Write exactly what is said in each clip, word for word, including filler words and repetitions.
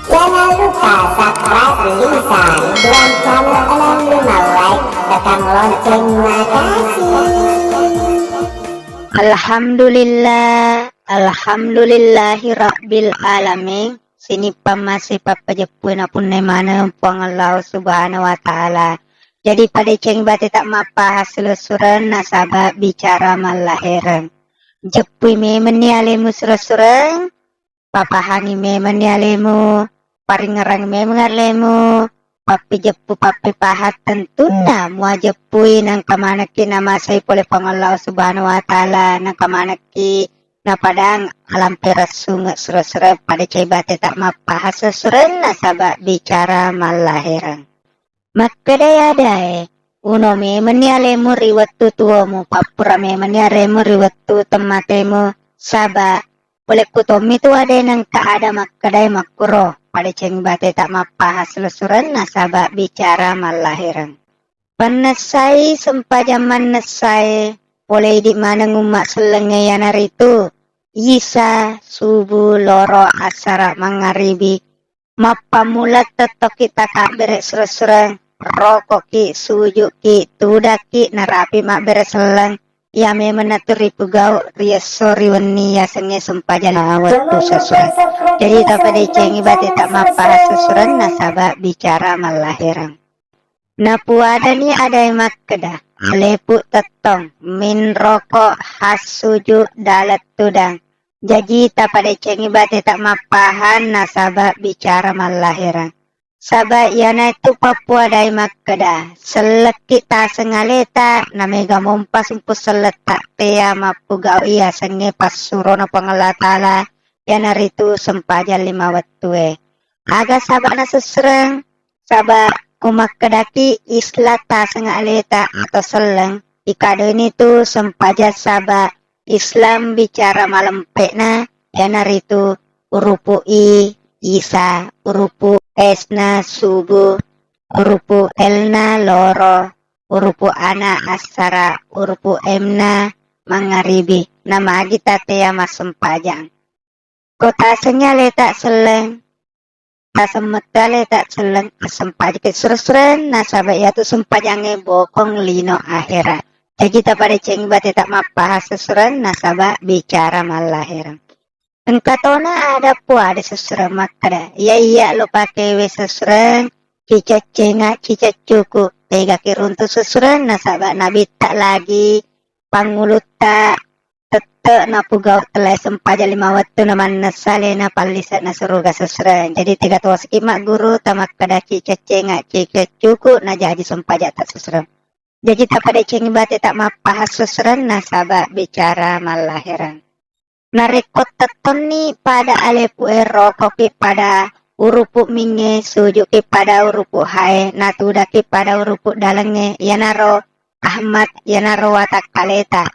Jangan lupa subscribe Lisa Ridwan Channel enam lima Y, tekan lonceng. Makasih. Alhamdulillah, alhamdulillahi rabbil alamin. Sining pammasei pappajeppui napunnai maneng Puang Allah Subhanahu wa Ta'ala. Jadi, padecengi bateta mappahang silessureng nasaba bicara mallahereng. Jeppui memenni alemu silessureng, papahangi memenni alemu, paringerang memeng alemu, pappijeppu pappipahang tentunna muajeppui nangka manekki namasei pole Puang Allah Subhanahu wa Ta'ala, nangka manekki napadang alampereng sunge silessureng, padecengi bateta mappahang silessureng nasaba bicara mallahereng. Makkedai adae, uno memenni alemu ri wettu tuomu, pappura memenni alemu ri wettu temmatemu, saba polekku tommi tu ade nengka ada makkedai makkuro, padecengi bateta mappahang silessureng nasaba bicara mallahereng. Pannessai sempajang mannessae, pole idi maneng umma sellengnge, iyanaritu isa, subu, loro, assara, mangaribi. Mappammula tettokki takabbere silessureng, rokoki, sujuki, tudakki, narapi mabbere selleng. Iya memenna tu ripugau ri esso ri wenni yasengnge sempajang lima wettu silessureng. Jadi tapadecengi bateta mappahang silessureng nasaba bicara mallahereng. Napuadani adae makkeda, alepu tettong, min roko, hassuju, daleng tudang. Jaji tapadecengi bateta mappahang nasaba bicara mallahereng. Saba iyanatu pappuadai makkeda, sellekki taseng aleta, namega mompa sumpu selletta tea mappugau iyasengnge passurona Puang Allah Ta'ala, iyanaritu sempajang lima wettue. Aga sabana silessureng? Saba ko makkedaki Islam taseng aleta atau selleng, ikadoini tu sempajang saba Islam bicara malempe'na, iyanaritu urupu i, isa, urupu esna, subuh, urupu elna, loro, urupu ana, assara, urupu emna, mangaribi, namagi tatea massempajang. Ko tasengngi aleta selleng, tasemmettu aleta selleng, assempajaki silessureng nasaba iyatu sempajangnge bokong lino ahera. Jaji tapadecengi bateta mappahang silessureng nasaba bicara mallahereng. Engka tona ada puada silessureng makkeda, iya, iya lo pakewe silessureng, cicaccenga, cicaccuku, tegaki runtu silessureng nasaba nabitta lagi pangulutta tette napugau tellae sempajang lima wettu na mannessa alena pallise'na suruga silessureng. Jadi tega tosiki magguru tamakkedaki caccenga, cicaccuku, najaji sempajang ta silessureng. Jaji tapadecengi bateta mappahang silessureng nasaba bicara mallahereng. Narekko tettonni pada alepu e, rokoki pada urupu mingnge, sujuki pada urupu hae, natudaki pada urupu dalengnge, iyanaro Ahmad, iyanaro watakkaleta.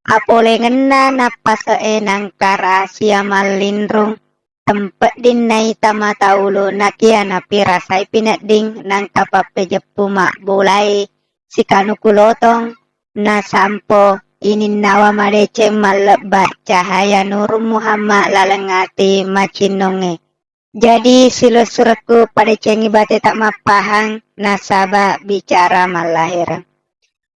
Apolengenna nappase'e nangka rahasia mallinrung, tempedding naita mata ulu, nakia napirasai pinedding, nangka pappejeppu mabbulai sikanuku lotong, nasampo ininnawa madeceng mallebba cahaya Nurung Muhammad laleng ati macinnongnge. Jadi, silessurekku, padecengi bateta mappahang nasaba bicara mallahereng.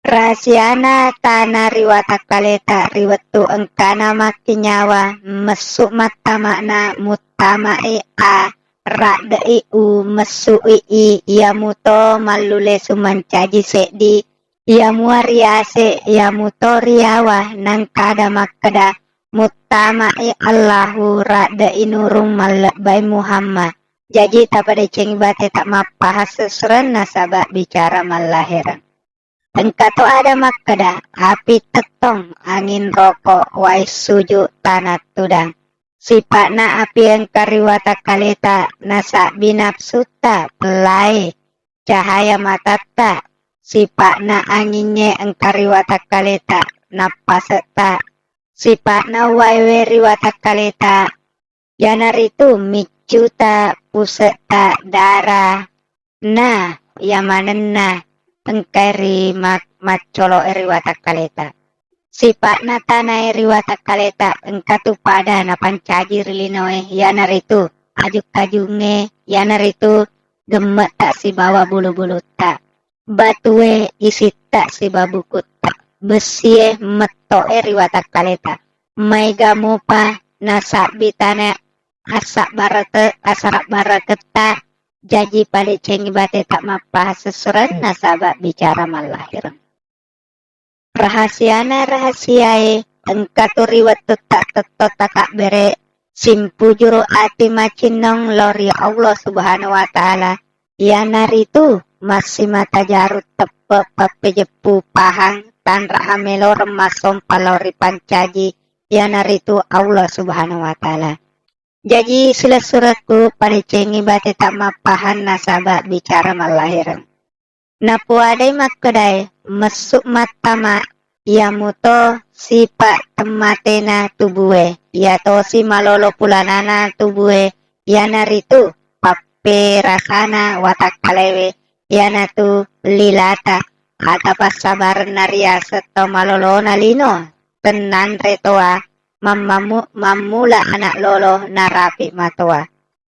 Rahasiana tana ri watakkaleta ri wettu engkana makkinyawa, messu mattama'na, muttama'i a, radde'i u, messu'i i, iyamuto mallulesu mancaji seddi, iyamua riase, iyamuto riawa, nangkada makkeda, muttama'i Allahu, radde'i Nurung, mallebbai Muhammad. Jaji tapadecengi bateta mappahang silessureng nasaba bicara mallahereng. Engkato ada makkeda, api tettong, angin roko, wai suju, tana tudang. Sipa'na api engka ri watakkaleta, nasabbi napsutta, pellae, cahaya matatta. Sipa'na angingnge engka ri watakkaleta, nappasetta. Sipa'na waewe ri watakkaleta, iyanaritu miccuta, puse'ta, dara, na iya manenna engkai ri ma-, maccolo'e ri watakkaleta. Sipa'na tanae ri watakkaleta engkatu pada napancaji ri linoe, iyanaritu aju-kajungnge, iyanaritu gemme'ta sibawa bulu-bulutta, batue isitta sibawa bukutta, bessie metto'e ri watakkaleta, maega mopa nasabbi tanae assabbarate-, assabbaraketta, jaji padecengi bateta mappahassussureng nasaba bicara mallahireng. Rahasiana rahasiae engkatu ri wettutta tetto takabbere, simpujuru ati macinnong lao ri Allah Subhanahu wa Ta'ala, iyanaritu massimata jaru teppe pappejeppu pahang tanra ameloreng massompa lao ri pancaji, iyanaritu Allah Subhanahu wa Ta'ala. Jaji silessurekku, padecengi bateta mappahang nasaba bicara mallahireng. Napoadai makkedae, messu mattama, iyamuto sipa temmatena tubue, iyatosi malolo pulanana tubue, iyanaritu papperasana watakkalewe, iyanatu lilata, ata passabarenna riaseng tau malolona lino, tennanre toa, mammamu-, mammula ana lolo narapi matoa.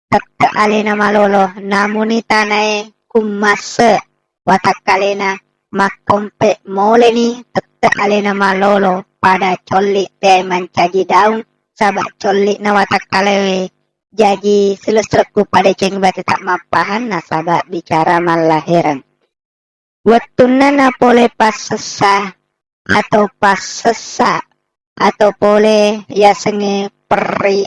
Tette alena malolo, namuni tanae kummasse watakkalena, makkompe moleni tette alena malolo, pada colli teai mancaji daung, saba colli na watakkalewe. Jaji silessurekku, padecengi bateta mappahang nasaba bicara mallahireng. Wettunna napole passessa atau passessa atau pole yasengnge perri,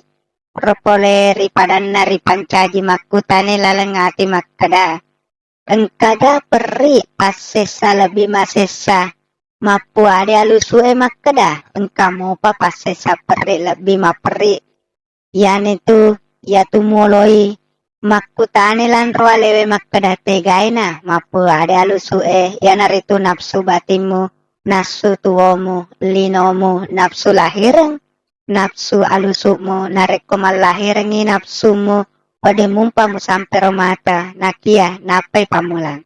ro pole ri padanna ripancaji makkutane laleng ati makkeda, engkaga perri passessa lebbi masessa? Mappuade alusu'e makkeda, engka mopa passessa perri lebbi maperri. Iyanatu, iyatu muoloi makkutane lanro alewe makkeda, tegaina mappuade alusu'e, iyanaritu nafsu batimmu, nafsu tuomu, linomu, nafsu lahireng, nafsu alusu'mu. Narekko mallahirengngi nafsummu, wedding mumpa musampero mata, nakia nappai pammulang.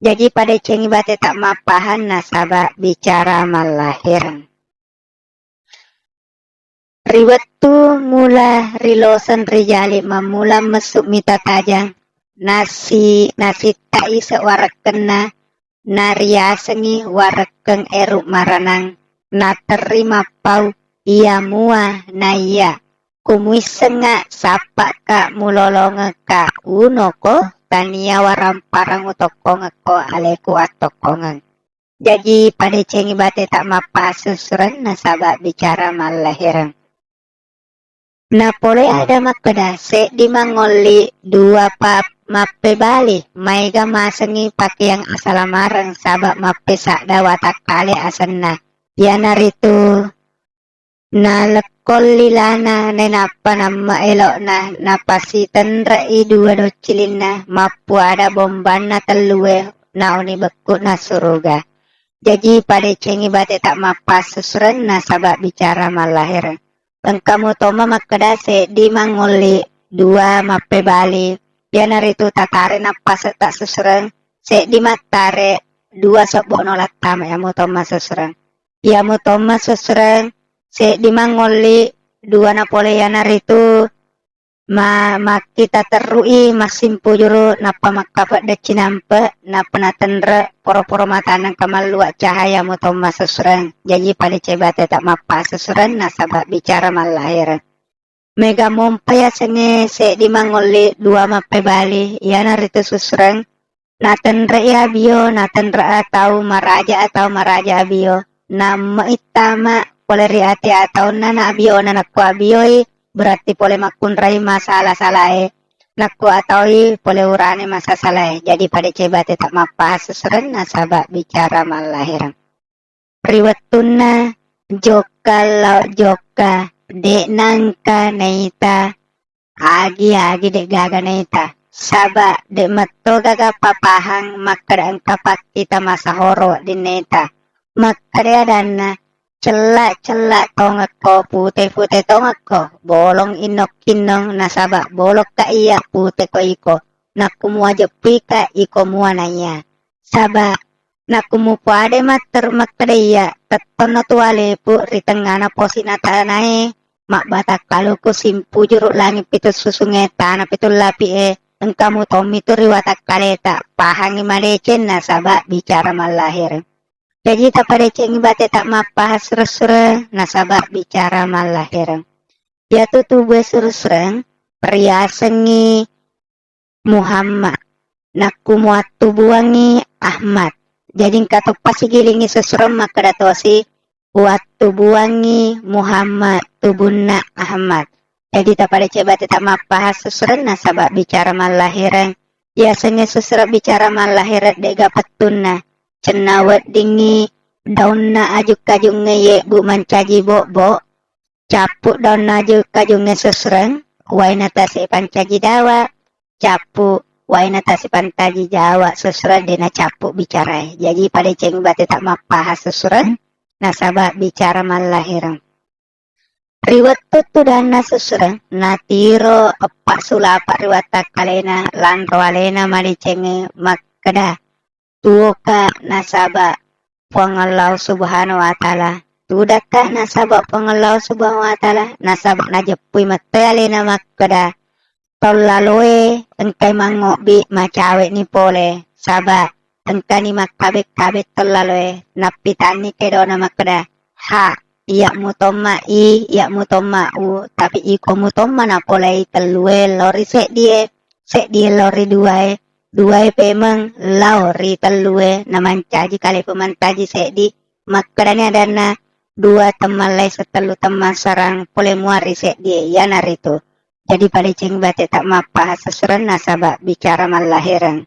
Jaji padecengi bateta mappahang nasaba bicara mallahireng. Ri wettu mula riloseng ri jali mammula messu mita tajang, nasi-, nasitta ise warekkenna, nariasengngi warekkeng eru maranang, naterri mappau iya mua naiya, kumuissengnga sappakka mulolongekka unoko, tania waramparang utokkongekko aleku attokkongeng. Jaji padecengi bateta mappahassussureng nasaba bicara mallahireng. Napole ada makkeda, seddi mangolli, dua pa mappebali, maega masengngi pakeang asalamareng saba mappesadda watakkale asenna. Iyanaritu nalekkong lilana, nainappa namme elo'na, napasitenre'i dua doccilinna, mappuada bombanna tellue, nauni bekku'na suruga. Jaji padecengi bateta mappassussureng nasaba bicara mallahireng. Engka mutomma makkeda seddi mangolli, dua mappebali, iyanaritu tatare nappasetta sussureng, seddi mattare, dua sebbo'no lattama, iya mutomma sussureng. Iya mutomma sussureng, seddi mangolli, dua napole, iyanaritu ma-, makkita terru'i, massimpujuru, nappa makkapedde cinampe, nappa natenre, poro-poro mata nengka mallua cahaya mutomma sussureng. Jaji padecengi bateta mappassussureng nasaba bicara mallahireng. Mega mompa yasengnge seddi mangolli, dua mappebali, iyanaritu sussureng, natenre'i abio, natenre atau maraja atau maraja abio, namme'i tama pole ri ati ataunna na abiona, nakko abioi berarti pole makkunrai masala-salae, nakko ataui pole urane masasalae. Jadi padecengi bateta mappassussureng nasaba bicara mallahireng. Ri wettunna jokka lao jokka, de' nangka naita agi-agi, de' gaga naita. Saba' de' metto gaga papahang makkeda engka pakkita masahoro wedding naita. Makkeda adanna, cella-cella tongekko, pute-pute tongekko, bolong innok-kinnong, nasaba' bolokka iya, puteko iko. Nakkumua jeppika, iko mua naiya. Saba' Nakumupuade matteru makkeda iya, tettonno tu walepu ri tengngana posina tanae, mabbatakkaluku simpujuru langit pitu susunge tana pitu lapi'e, engka mutommi tu ri watakkaleta, pahangi madeceng nasaba bicara mallahireng. Jaji tapadecengi bateta mappaha sureng-sureng nasaba bicara mallahireng. Iyatu tubue sureng-sureng riasengngi Muhammad. Nakku muattubuangngi Ahmad. Jadi engka toppa sigilingngi susureng makkeda tosi, uattubuangngi Muhammad tubunna Ahmad. Jadi tapadeceng bateta mappaha susureng nasaba bicara mallahireng. Yasengnge susureng bicara mallahireng de'ga pettunna. Cenna weddingngi daunna aju-kajungnge yebbu mancaji bobbo, cappu daunna aju-kajungnge susureng, waena tasi pancaji dawa, cappu waena tasi pantaji jawa susureng dena cappu bicarae. Jaji padeceng bateta mappaha susureng nasaba bicara mallahireng. Ri wettu tudanna susureng, natiro eppa sulapa ri watakkalena lanro alena madecengnge makkeda, tuoka nasaba Puang Allah Subhanahu wa Ta'ala. Tudakka nasaba Puang Allah Subhanahu wa Ta'ala, nasaba najeppui metto alena makkeda, tau laloe engkai mangobbi macawe'ni pole, saba engkani makkabe-kabe tau laloe, nappitanni kedona makkeda, ha, iya mutomma i, iya mutomma u, tapi iko mutomma napolei tellue lao ri seddie, seddie lao ri duae, duae pemeng lao ri tellue, namancaji kalepu mantaji seddi, makkedani adanna, dua temmallai setellu temmassarang pole mua ri seddie, iyanaritu. Jadi padeceng bateta mappaha susureng nasaba bicara mallahireng.